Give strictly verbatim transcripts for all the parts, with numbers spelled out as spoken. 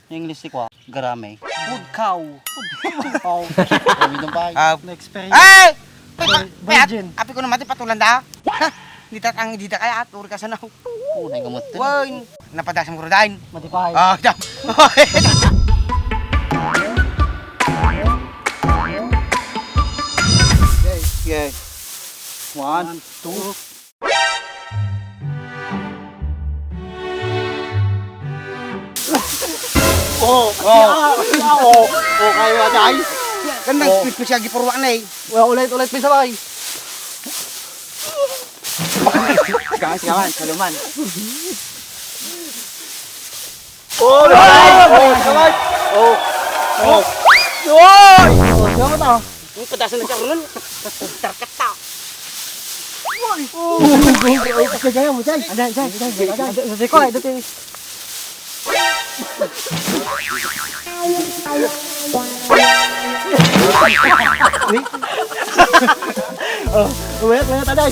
English ti kua, grammar. Food cow. Food cow. Kami dun pa. Ah. Na-experience. Ay! Ay, pa-, Virgin. Ay, ap-, api ko naman, ti patulan da. Ha? Dita ang, dita kaya, at uri ka sana. Oo, na yung gamot. Wan, napadasang ko rin. Madipay. Ah, da. Okay, okay. One, two. Oh, oh, oh, oh, kayo, Aday. Kan nang Oh. Speed mo siya, gipurwa na eh. Well, ulit, ulit, may sabay. Kawan, kawan, kaluman. Oh, oh, oh, oh. Oh, siya mo to. Ang patasan ng karunan. Tarkat ta. Uy! Oh, oh, oh, oh, kagaya mo, Jay. Aday, Jay, Jay, Jay, Jay. Sa ko, ay, dati. Oh, wait, wait, Aday.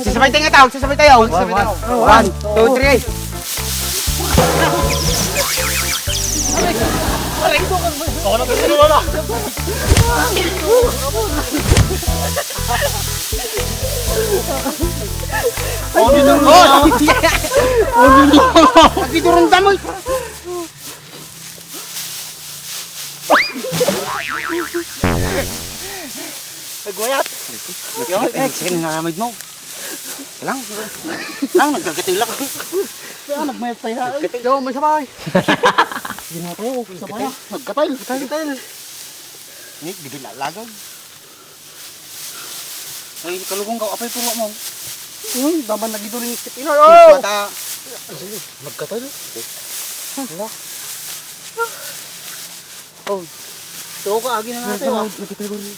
Sasabay tayo nga tawag, sasabay tayo. One, one. One, two, three. Oh, dito. Oh! Ang dito. Ang dito rin damo. Nagwayat. Nagwayat. Ay, sige, nangaramid mo. Lang. Lang, nagkagatilak. Kaya nagmayat tayo. Yo, may sabay. Hindi na tayo. Isa pa na. Nagkatil. Nagkatil. Ni, di binalagan. Ay, kalugong ka. Apay, puro mo. Hmm, daman na gito rin yung tip ina. Oh! Bata. Nagkatil. Wala. Oh. Tuo ka, agi na nga tayo, ah. Nagkatil ko rin.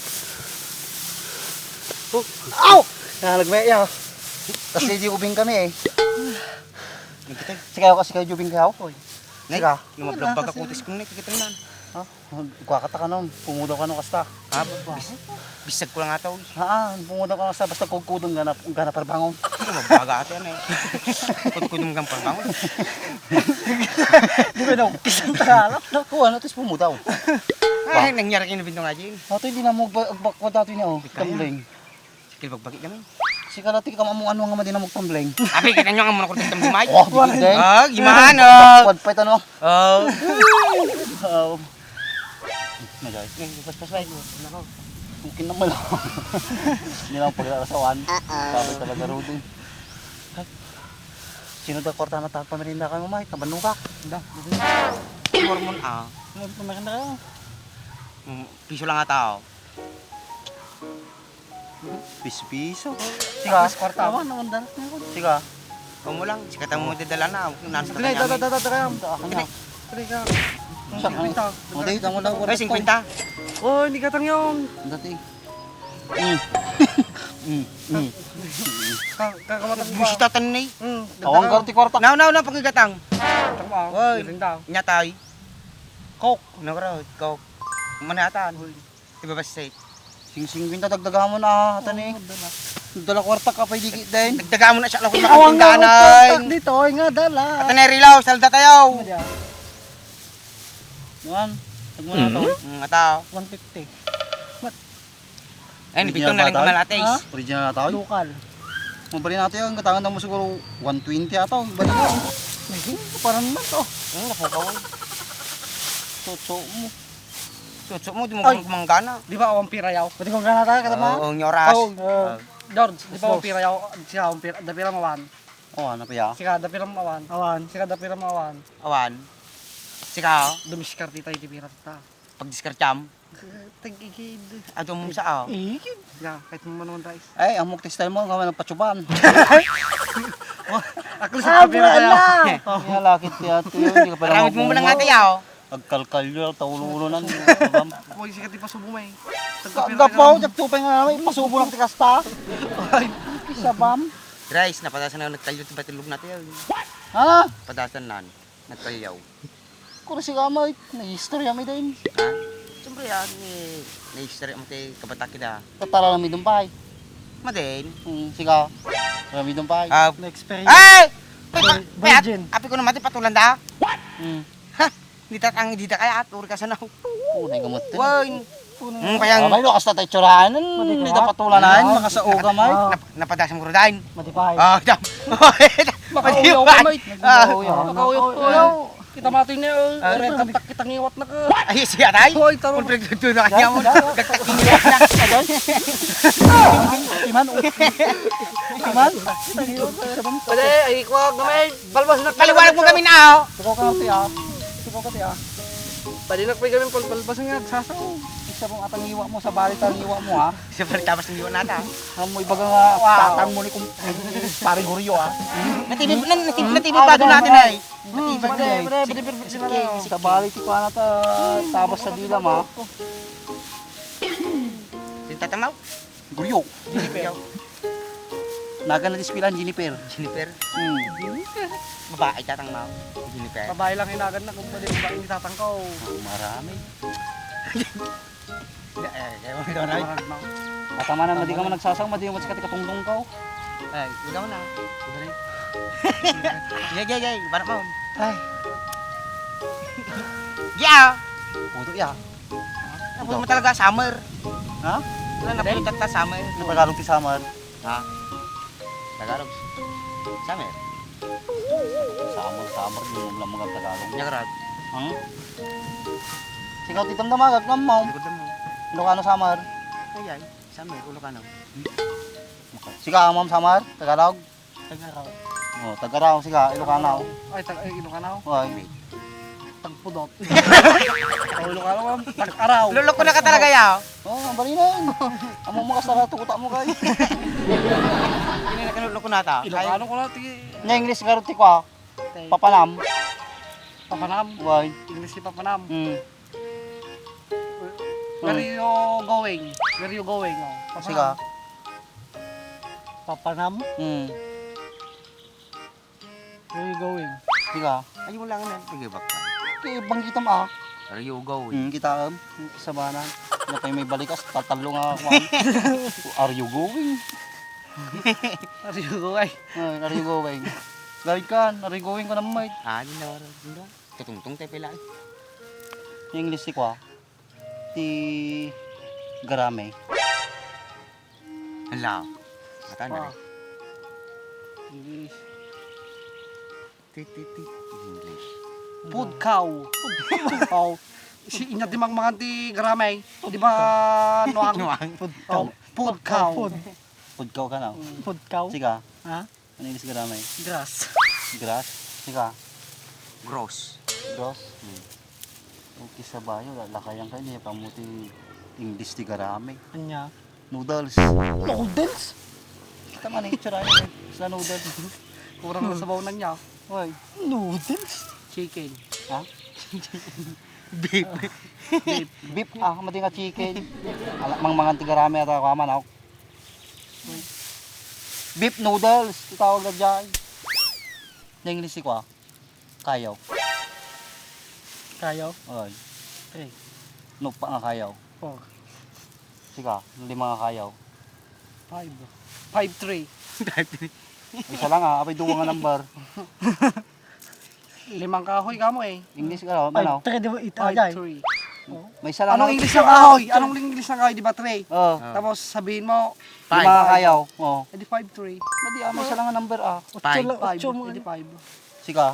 Oh. Ow! Ah, nagmaya. Kasi di ubing kami, eh. Sige, kasi kayo di ubing kayo. Oy. Nay, sika. Lumablabag ako, tis kong nay, kikita naman. Ha? Kuha ka ta ka nun. Pumudaw ka nun, kasta. Ah, bis-, bisag ko lang ata, uy. Haan, pumudaw ka nun, kasta. Basta kudkudon ka na, ka na parbangon. Ano, magbaga ate, ano eh. Kudkudon kang parbangon. Di ba daw, kisang tagalog? Naku, ano, tis pumudaw. Ay, nangyari kayo na bintong ajin. Ato, hindi na mo agba-, agbakwa dati niya, oh. Di kaya. Tumbling. Sige, bagbagi kami. Sika dati ka mo ano nga madi na magtumbling. Abi, kita nyo nga muna ko rin tumbling, Mike. Oh, di din. Ah, gimana? Bakwad pa ito, no? Oh. Oh. Nagay. Eh, paspas, Mike. Okay naman. Hindi lang paglalasawan. Sabi talaga, Rudy. Sino da kwarta na tagpamerinda kayo, Mike? Kabanukak. Da. Mormon, ah. Mormon, maganda kayo. Mm, piso lang ata, oh. Piso-piso. Siga. Tapos kwarta. Awan, awan, dalat na ako. Siga. Ikaw mo lang, sikatan mo dadala na. Nasa Dali, kanya dada, mo. Dada, dada, kaya. Sa akin na. Dali ka. Sa akin. Singkwenta. O, dali, tamo lang. Ay, singkwenta. Oh, hindi katang yun. Dati. Mm. Mm, mm. Ka-, kakamatang mo ba? Busi tatan ni. Mm, Awang dagdagan. Karti kwarta. Now, now, now, pakigatang. Tama, Oy, galing daw. Nyatay. Coke. Nagro, Coke. Manatan. Uy. Di ba, Basset? Sing-, singkwenta dagdagan mo na, atan eh. Oo, dala. Dala kwarta ka, pwede ki-, din. Dagdagan mo na siya, lakot Awan nga makatindahan, utak ay. Dito, ay nga, dala. Atan eh, Rilaw, salda tayo. Ano diyan? Nuan, tagmana to. Mm. Mm, ata. One fifty. Mat- Ay, original nipitong na rin ba tayo? Kumalatis. Ha? Original na tayo? Local. Mabali natin yung katangan mo siguro one twenty ata. Iba na yun. Hindi, parang naman to. Hmm, napukaw. Tsotso mo. Tsotso mo, di mo Ay. Gumanggana. Di ba, awang pirayaw? Pwede kong gana tayo, katama? Oo, ang oras. Oo. Ah. George, di ba, awang pirayaw? Siya, awang pira-, dapira mo, awan. Oo, ano pa ya? Sika, dapira mo, awan. Awan. Sika, dapira mo, awan. Awan. Sika. Dumiskarte tayo, di pira ta. Pagdiskarteam? Tag-igid. Adum sa, ah. Igid. Ya, kahit mo naman, rice. Ay, ang mukti style mo, nga nagpatsuban. Ako sa Ah, kapira wala. Kaya. Oh, yung lakit kaya, tiyo, hindi ka pala Aramid mo mo lang magmumura. Ate, ah, oh. Agkalkalyo, taulo-ulo nan. Uy, sikat di pasubo, may. Ka-, gapaw, tagtupay nga, may pasubo lang ti kasta. Ay, sabam. Rice, napadasan na nagtalyo ti batulog natin. Ha? Padasan nan, nagtalyaw. Kuro si Gamay, nag-istorya mi din. Ha? Siyempre, ah, ni, nag-istorya mo ti kabata kida. Tatara lang mi dumpay. Madin. Hmm, siga. Kami dumpay. Ah. Na-experience. Ay! Ay, pa-, Virgin. Api ko naman, ti patulan da. Hmm. Ha? Dita ang dita kaya at uri ka sana. Unay ka mo. Wan. Hmm, kaya Ah, may lukas na tayo tsurahan. Madi ka? Dita patulan na, Ah, makasao ka, may. Ah. Nap-, napadasam ko rodan. Madi pa, eh. Ah, dam. Makauyaw ka, mate. Ah. Makauyaw ka. Makauyaw. Kita mati niya, eh. Ah. Ore, taktak kita ngiwat na ka. Ay, siya, tay? Hoy, taro. Kung pinagtutunan ka niya mo, taktak ngiwat na. Iman, oh. Iman. Pwede, ay, kuha, gamay. Balbas na. Paliwanag mo kami na, oh. Ikaw ka, ate, ah. Ikaw ka, ate, ah. Pwede na, pwede kami, pal-, balbas nga, agsasaw. Isa mong atang iwa mo, sa bali, tang iwa mo, ha? Sa bali, tapos ang iwa nata. Amoy baga nga, Wow. tatang mo ni kum-, pare Goryo, ha? Natibib-, nan-, natib-, natibib pa doon natin, ay. Hmm, Natibib pare, na, eh. pare, pare, pare, pare, pare. Sige, sige. Sa bali, ti kuha na ta, tapos sa dila, ma. Yung tatamaw? Goryo. Jennifer. Nagan na ti eskwelahan, Jennifer. Jennifer? Hmm. Jennifer. Babae, tatang mao. Jennifer. Babae lang inagan na, kung pwede, babae ni tatang ko. Oh, marami. Eh, eh, eh, eh, eh. Marami, mao. Bata man, madi ka man nagsasaw, madi yung what's ka, tikatungtong ka, oh. Ay, ikaw na. Ikaw na. Yay, yay, yay. Banak mo. Ay. Yeah. Puto, ya. Ano mo talaga, summer? Ha? Wala na Hindi. Pulutan ta summer. Ano Tagalog ti summer? Ha? Tagalog. Summer. Summer, summer, di mo lang mga Tagalog. Nya, Rod. Hmm? Sikaw, ti damdama, agam mo. Likod mo. Ilocano summer? Ay, ay. Summer, Ilocano. Sikaw, ma'am, summer, Tagalog? Tagaraw. Oh, Tagaraw, sika, Ilocano. Ay, tag-, ay, Ilocano? Oy. Tagpudot. Oh, Ilocano, ma'am. Tag-araw. Loloko na ka talaga, ya. Oh, ang balinan. Amo mo ka sa tuta mo, kay. Ini na kinuloko na ta. Ilocano ko na, ti- Nya English garot ti kwa. Okay. Papanam. Papanam? Why? English ti papanam. Hmm. Where you going? Where you going? Oh, papanam. Sika. Papanam? Hmm. Where you going? Sika. Ay, wala nga na. Sige, bakit? Kaya banggitam, ah. Where you going? Hmm, kita, um, sabana. Napay may balikas, tatalo nga, kwan. Are you going? Are you going? Ay, are you going? Gawid ka, are you going ka naman, mate? Ah, di na, di na. Katungtong tayo pala, eh. English ti kwa. Ti garame. Hala. Matan na, Ah. eh. English. Ti, ti, ti. English. Pudkaw. Pudkaw. Si inya ti mangmangan ti garame. Di ba, Noang? Noang. Pudkaw. Oh, pudkaw. Pud. Pudkaw ka na. Mm. Pudkaw? Sika. Ha? Ano English garame? Grass. Grass? Sika. Gross. Gross? Hmm. Okay, sa bayo, la-, lakayan ka, niya pa mo ti English ti garame. Anya? Noodles. Noodles? Kita man ang itsura niya, eh. Sa noodles. Kurang na sabaw na niya. Oy. Noodles? Chicken. Ha? Beef. Beef. Beef, ah, madi nga chicken. Ala, mangmangan ti garame ata, kaman, oh. Beef noodles, itawag na dyan. Nya English ti kwa? Kayaw. Kayaw? Oy. Three. Nupa nga kayaw. Four. Sika, lima nga kayaw. Five. Five three. Isa lang, ah, apay duwa nga number. Limang kahoy kamo, eh. English ka, oh, Five ano? Three, di ba? Ita, Five ajay. Three. Oh. May isa lang Anong nga English ng kahoy? Anong English ng kahoy? Di ba three? Oh. Ah. Tapos sabihin mo, Five. Lima nga kayaw. Oh. Eh, di five three. Madi, ah, may isa lang nga number, ah. Five. Otso lang, Five. Otso mo, Edi ano? Five. Sika.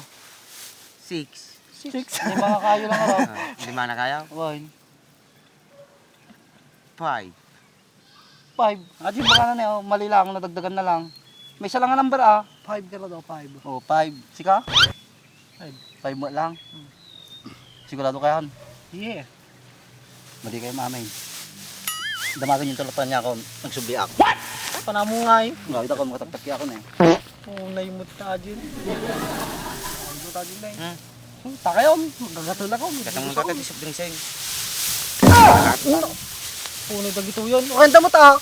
Six. Six. Six. May mga kayo lang, ano? Ah, lima na kayo? One. Five. Five. Ah, di ba ka na, oh? Mali lang, nadagdagan na lang. May isa lang nga number, ah. Five ka na daw, five. Oh, five. Sika? Five. Five mo lang. Hmm. Sigurado ka yan? Yeah. Madi kayo, mamay. Damagan yung tulapan niya ako. Nagsubli ako. What? Panamo nga eh. Nga, ito ako, makataktak ako na eh. Tunay mo ta, Jin. Tunay mo ta, Jin, eh. Hmm. Hmm, takayon, magagaton ako. Gatang mo kata, soft drinks, eh. Ah! Tunay dagito yun. Okay, damo ta.